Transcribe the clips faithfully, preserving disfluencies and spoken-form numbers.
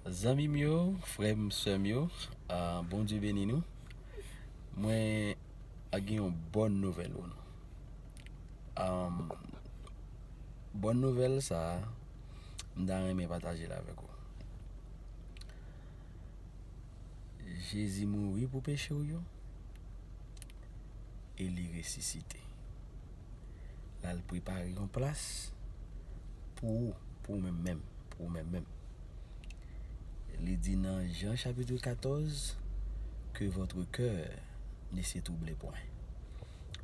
Zanmi m yo, frè m, sè m yo, ah, Bondye beni nou. Mwen a gen yon bòn nouvèl pou nou. Ah, bòn nouvèl sa a, m ta renmen pataje l avèk ou. Jezi mouri pou peche w yo e li resisite. L al prepare yon plas pou ou, pou ou menm menm, pou ou menm menm. Li di nan Jan chapit katòz, que votre cœur ne se trouble point.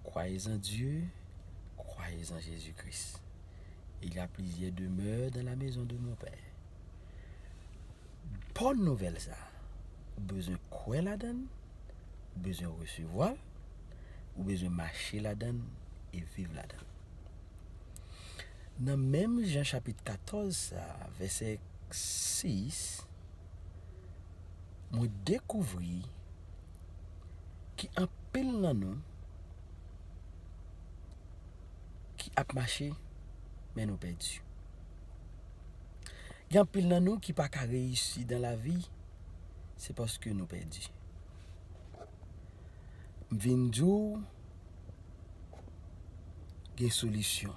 Croyez en Dieu, croyez en Jésus-Christ. Il y a plusieurs demeures dans la maison de mon Père. Bòn nouvèl sa, ou bezwen kwè ladan l, ou bezwen resevwa l, ou bezwen mache ladan l e viv ladan l. Nan menm Jan chapit katòz sa, vèsè sis, mwen dekouvri ki anpil nan nou ki ap mache, men nou pèdi. Gen anpil nan nou ki pa ka reyisi dan lavi, se paske nou pèdi. M vin di w, gen solisyon.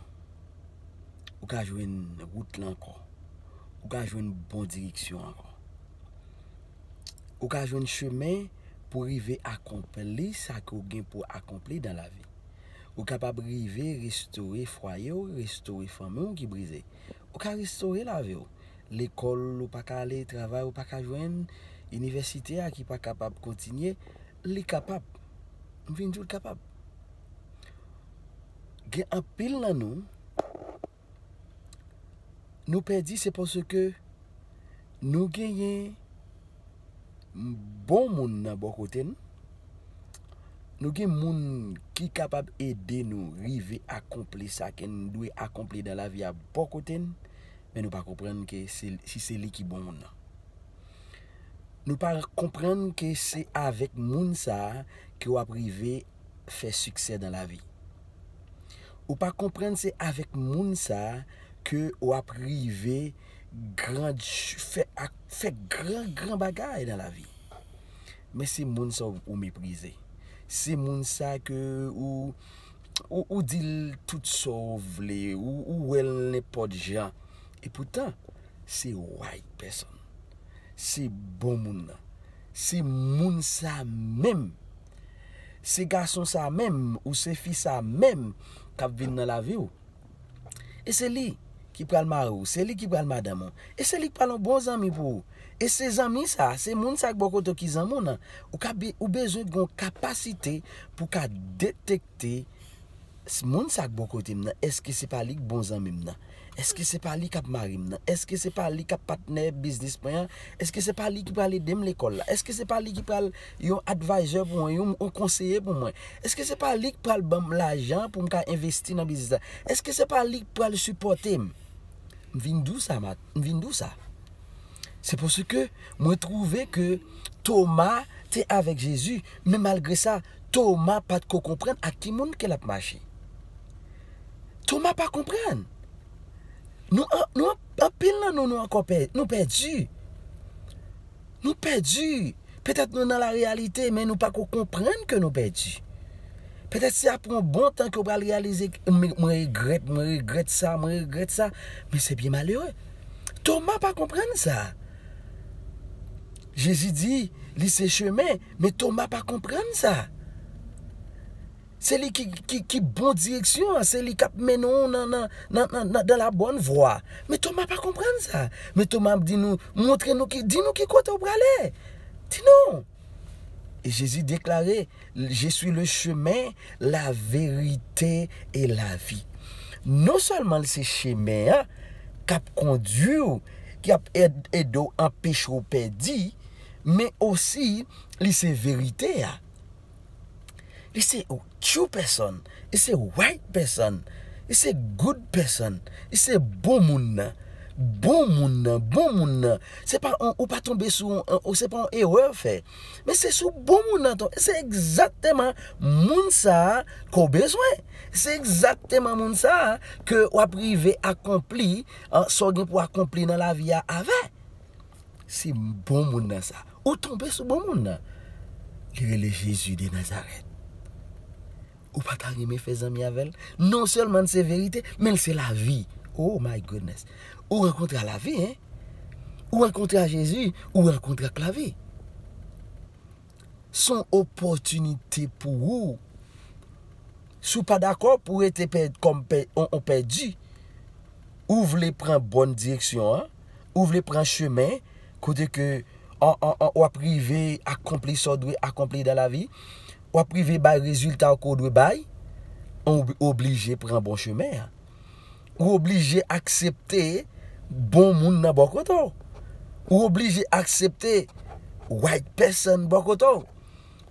Ou ka jwenn wout la ankò. Ou ka jwenn bon direksyon ankò. Ou ka jwenn chemen pou rive akonpli sa ke w gen pou akonpli dan lavi. Ou kapab rive restore fwaye w, restore fanmi w ki brize. Ou ka restore lavi w. Lekòl ou pa ka ale, travay ou pa ka jwenn, inivèsite a ki pa kapab kontinye, li kapab. M vin di w l kapab. Gen anpil nan nou, nou pèdi se paske nou genyen bon moun nan bò kote n. Nou gen moun ki kapab ede nou rive akonpli sa ke n dwe akonpli dan lavi a bò kote n, men nou pa konprann ke se, si se li ki bon moun nan. Nou pa konprann ke se avèk moun sa a ke w ap rive fè siksè dan lavi. Ou pa konprann se avèk moun sa a ke w ap rive grand, fè, ak, fè gran, gran bagay dan lavi. Men se moun sa w, ou meprize. Se moun sa ke ou, ou, ou di l tout sa w vle, ou, ou wè l nenpòt jan. E poutan, se right person. Se bon moun nan. Se moun sa menm. Se gason sa menm, ou se fi sa menm k ap vin nan lavi w. E se li ki pral mari w, se li ki pral madanm ou, e se li ki pral yon bon zanmi pou ou. E se zanmi sa, se moun sa k bò kote w ki zanmi w nan. Ou ka be-, ou bezwen gen yon kapasite pou ka detekte s-, moun sa k bò kote m nan, èske se pa li k bon zanmi m nan? Èske se pa li k ap mari m nan? Èske se pa li k ap patnè biznis mwen an? Èske se pa li ki pral ede m lekòl la? Èske se pa li ki pral yon advisor pou mwen, yon, yon konseye pou mwen? Èske se pa li k pral ban m lajan pou m ka envesti nan biznis la? Èske se pa li k pral sipòte m? M vin di w sa, mat-, m vin di w sa. Se paske mwen twouve ke Toma te avèk Jezi, men malgre sa, Toma pa t ko konprann ak ki moun ke l ap mache. Toma pa konprann. Nou, an-, nou, an-, anpil nan nou, nou ankò pè-, nou pèdi. Nou pèdi. Petèt nou nan la reyalite, men nou pa ko konprann ke nou pèdi. Petèt se apre yon bon tan ke w pral reyalize, "Mwen, mwen regrèt, mwen regrèt sa, mwen regrèt sa." Men se byen malere. Toma pa konprann sa. Jezi di, li se chemen, men Toma pa konprann sa. Se li ki, ki, ki bon direksyon an, se li k ap mennen w nan, nan, nan, nan, nan, dans la bonne voie. Men Toma pa konprann sa. Men Toma ap di nou, montre nou ki, di nou ki kote w prale. Di nou. E Jezi deklare, "Je suis le chemin, la vérité et la vie." Non sèlman l se chemen an k ap kondui w, ki ap ed-, ede w anpeche w pèdi, men osi li se verite a. Li se true person. Li se right person. Li se good person. Li se bon moun nan. Bon moun nan. Bon moun nan. Se pa on, ou pa tonbe sou on, on, se pa on erè w fè. Men se sou bon moun nan ton. Se egzakteman moun sa a ke w bezwen. Se egzakteman moun sa a ke w ap rive akonpli, an, sa w gen pou akonpli nan lavi a avè. se bon moun nan sa. Ou tonbe sou bon moun nan. Li rele Jezi de Nazarèt. Ou pa ta renmen fè zanmi avè l? Non sèlman l se verite, men l se lavi. Oh my goodness. Ou rankontre a lavi, en? Ou rankontre a Jezi, ou rankontre ak lavi. Se yon opòtinite pou ou. Si w pa dakò pou w rete pè, kòm pè, on, on pèdi, ou vle pran bòn direksyon an, ou vle pran chemen kote ke an, an, an, w ap rive akonpli sa w dwe akonpli dan lavi, w ap rive bay rezilta w ke w dwe bay, ou oblije pran bon chemen an. Ou oblije aksepte bon moun nan bò kote w. Ou oblije aksepte right person bò kote w.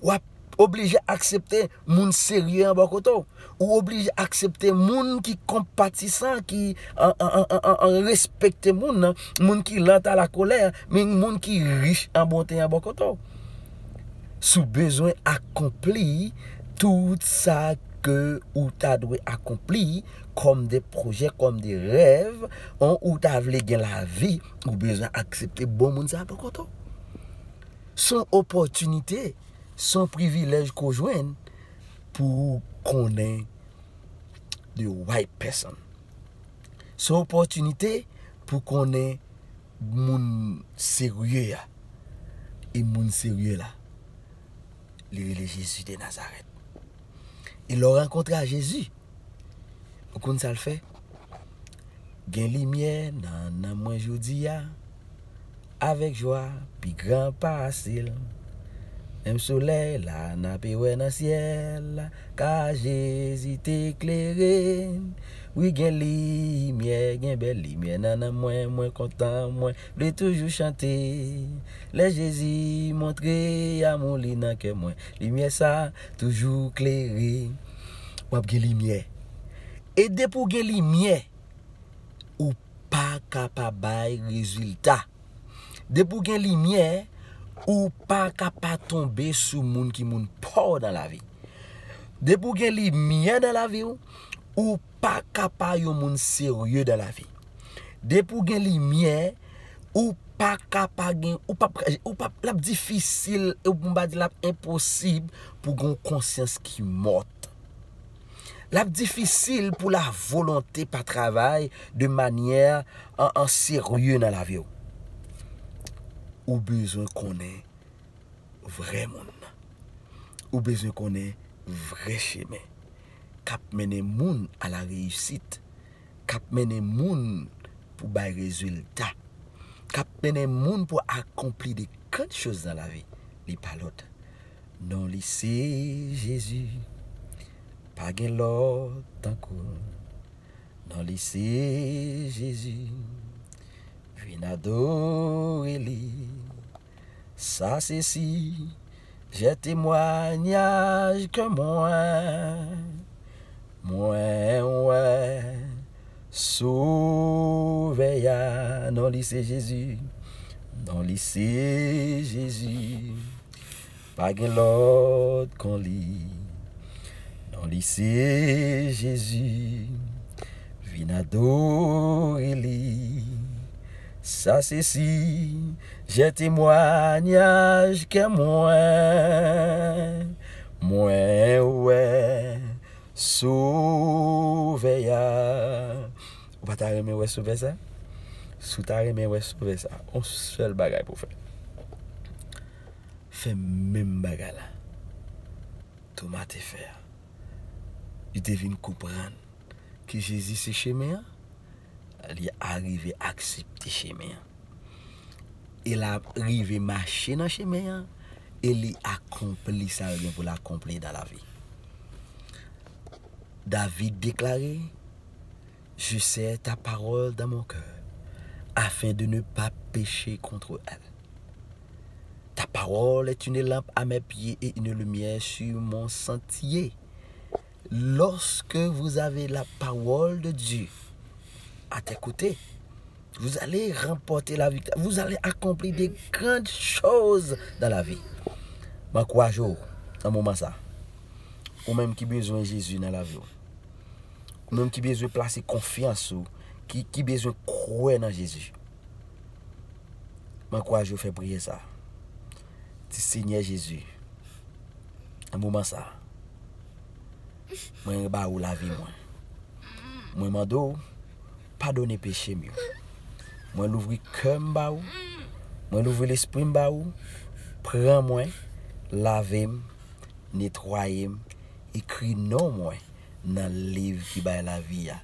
W ap oblije aksepte moun serye an bò kote w. Ou oblije aksepte moun ki konpatisan, ki an, an, an, an, an, an respekte moun nan, moun ki lent à la colère, men moun ki rich an bonte an bò kote w. Si w bezwen akonpli tout sa ke ou ta dwe akonpli kòm de pwojè, kòm de rèv, an, ou ta vle gen lavi, ou bezwen aksepte bon moun sa a bò kote w. Se yon opòtinite, se yon privilèj ke w jwenn pou w konnen the right person. Se yon opòtinite pou konnen moun serye a. E moun serye la, li rele Jezi de Nazarèt. E lè w rankontre a Jezi, ou konn sa l fè? Gen limyè nan nanm mwen jodi a, avèk jwa pi gran pase l. Menm solèy la n ape wè nan syèl la, ka Jezi te klere n. Wi, gen limyè, gen bèl limyè nan nanm mwen, mwen kontan, mwen vle toujou chante. Lè Jezi montre amou li nan kè mwen, limyè sa toujou klere. W ap gen limyè. E depi w gen limyè, ou pa ka pa bay rezilta. Depi w gen limyè, ou pa ka pa tonbe sou moun ki moun pa w nan lavi. Depi w gen limyè nan lavi w, ou pa ka pa yon moun serye nan lavi. Depi w gen limyè, ou pa ka pa gen, ou p ap, ou p ap, l ap difisil, e pou m pa di l ap enposib pou gen yon konsyans ki mòt. L ap difisil pou lavolonte pa travay de manyè an, an serye nan lavi w. Ou bezwen konnen vrè moun nan. Ou bezwen konnen vrè chemen k ap mennen moun a la reyisit, k ap mennen moun pou bay rezilta, k ap mennen moun pou akonpli de gran choz nan lavi. Li pa lòt. Non li se Jezi. Pa gen lòt tankou l. Non li se Jezi. Vin adore li. Sa se si, jè temwanyaj ke mwen, mwen wè Sovè a. Non li se Jezi. Non li se Jezi. Pa gen lòt kon li. Non li se Jezi. Vin adore li. Sa se si, jè temwanyaj ke mwen, mwen wè Sovè a. Ou pa ta renmen wè Sovè sa? Si w ta renmen wè Sovè sa, on sèl bagay pou w fè. Fè menm bagay la Toma te fè a. Li te vin konprann ke Jezi se chemen an, li arive aksepte chemen an. E l a rive mache nan chemen an, e li akonpli sa l gen pou l akonpli nan lavi. David deklare, Je serre ta parole dans mon cœur, afin de ne pas pécher contre elle. Ta parole est une lampe à mes pieds et une lumière sur mon sentier. Lorsque vous avez la parole de Dieu à tes côtés, vous allez remporter la victoire. Vous allez accomplir de grandes choses dans la vie. M ankouraje w nan moman sa. Ou menm ki bezwen Jezi nan lavi w. Ou menm ki bezwen plase konfyans ou, ki, ki bezwen kwè nan Jezi. Mwen ankouraje w fè priyè sa. Di, Senyè Jezi, nan moman sa, mwen ba ou lavi mwen. Mwen mande w padone peche m yo. Mwen louvri kè m ba ou. Mwen louvri lespri m ba ou. Pran mwen, lave m, netwaye m, ekri non mwen nan liv ki bay lavi a.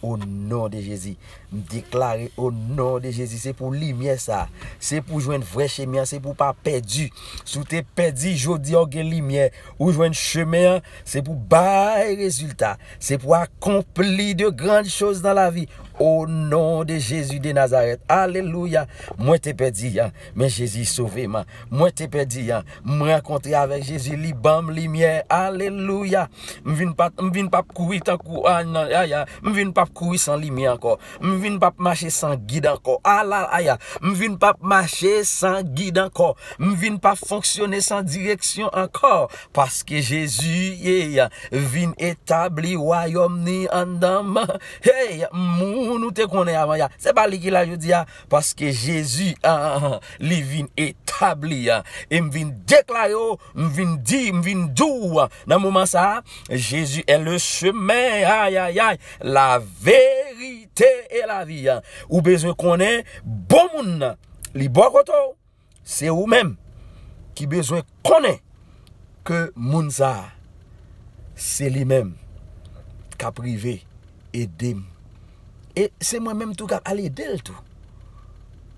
O non de Jezi, m deklare o non de Jezi, se pou limyè sa, se pou jwenn vrè chemen an, se pou pa pèdi. Si w te pèdi, jodi a w gen limyè, ou jwenn chemen an, se pou bay rezilta, se pou akonpli de grann choz nan lavi. O non de Jezi de Nazarèt, alelouya. Mwen te pèdi, men Jezi sove m. Mwen te pèdi, mwen rankontre avèk Jezi, li ban m limyè, alelouya. M vin pa, m vin p ap kouri tankou, a, nan, aya. M vin p ap kouri san limyè ankò. M vin p ap mache san gid ankò. Ala, aya. M vin p ap mache san gid ankò. M vin p ap fonksyone san direksyon ankò. Paske Jezi, ye, vin etabli wayòm ni anndan m. Hey, moun ou te konnen avan ya, se pa li ki la jodi a. Paske Jezi, a, a, a, li vin etabli, a. E m vin deklare w, m vin di, m vin di w, nan moman sa a, Jezi est le chemin, ay, ay, ay, la vérité et la vie, a. Ou bezwen konnen bon moun nan, li bò kote w, se ou menm ki bezwen konnen ke moun sa a, se li menm k ap rive ede m. E se mwen menm tou k ap al ede l tou.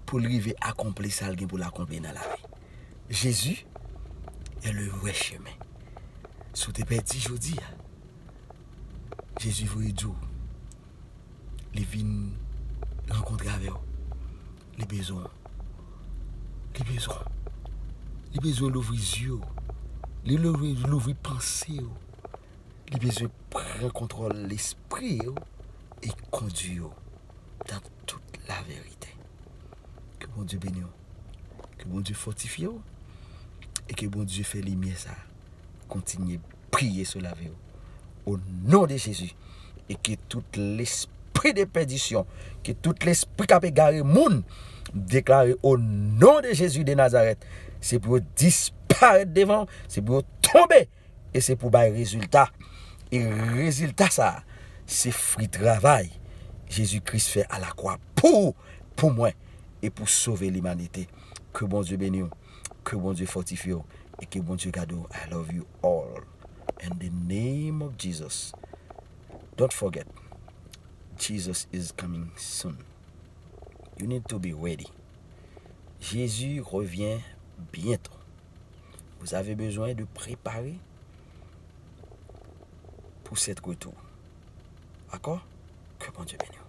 Pou l rive akonpli sa l gen pou l akonpli nan lavi. Jezi est le vrai chemin. Si w te pèdi jodi a, Jezi voye di w, li vin rankontre avè w. Li bezwen w. Li bezwen w. Li bezwen louvri zye w. Li louvri, louvri panse w. Li bezwen pran kontwòl lespri w e kondui w dans toute la vérité. Ke Bondye beni w. Ke Bondye fòtifye w. E ke Bondye fè limyè sa kontinye briye sou lavi w. O non de Jezi. E ke tout lespri de pèdisyon, ke tout lespri k ap egare moun, deklare o non de Jezi de Nazarèt, se pou yo disparèt devan w, se pou yo tonbe, e se pou bay rezilta. E rezilta sa a, se fwi travay Jezi Kris fè alakwa pou ou, pou mwen, e pou sove limanite. Ke Bondye beni w, ke Bondye fòtifye w, e ke Bondye gade w. I love you all. In the name of Jesus. Don't forget, Jesus is coming soon. You need to be ready. Jésus revient bientôt. Vous avez besoin de préparer pour cet retour. D'accord? Que Bondye beni w.